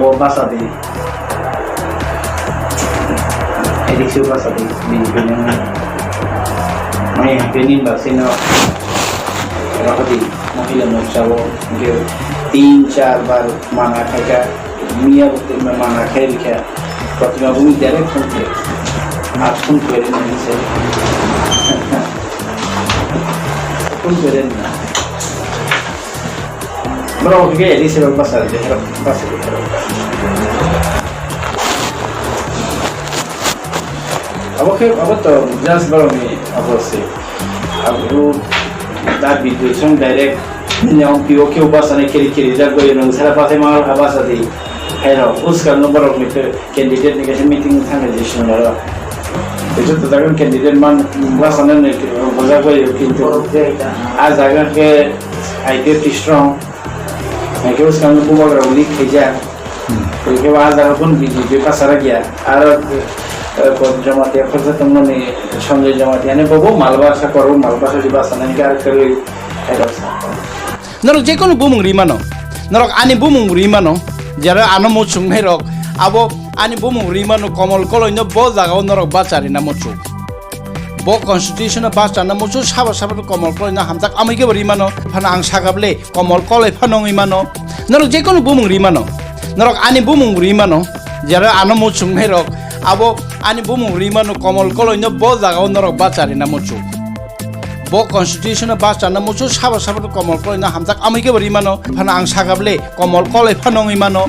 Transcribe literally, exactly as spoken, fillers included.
O basa di. Ediksu basa di. Bini bini. Mai bini basino. Rahadi. Mahila moksa o. Tin char bar mana khaika. Miya bukti mana khai rikha. Protima bumi direct phone khe. Aat phone khe ni se. Phone khe na. Bro, hige di se basa de, basa de. Abo khe, abo to just bro ni abo se. Abo da video song direct ni ang piyo khe basa ne kiri kiri ja goi nang sara pa se ma ha basa di. Hero, uska no bro ni khe. Candidate ni kaisa meeting thangkha je swnglaro. Joto jaga candidate man bwsano ni bwjak bai o, kintu a jaga khe I P F T strong. Hai khe bwskango bubagra leak khaijak. Hai khe a jaga kun B J P bwsarok ya. Aro, eh, Jamatia khorsa tongmani Sanjay Jamatia ni bobo malbasa koro, malbasa di bwsana ni khe aro kwrwi khairok sa. Norok jekono bumung ri mano. Norok ani bumung ri mano. Jera ano muchungnai rok, abo ani bumung ri mano, Komol Koloi no bo jaga o norok bacha rina muchuk. Bo constitution o bacha na muchuk, sabo sabo Komol Koloi no hamjak amui khe bo ri mano. Phano ang sagable Komol Koloi phano wngwi mano. Norok jekono bumung ri mano. Norok ani bumung ri mano. Jera ano muchungnai rok, abo ani bumung ri mano, Komol Koloi no bo jaga o norok bacha rina muchuk. Bo constitution o bachana muchuk, sabo sabo Komol Koloi no hamjak amui khe bo ri mano. Phano ang sagable Komol Koloi phano wngwi mano.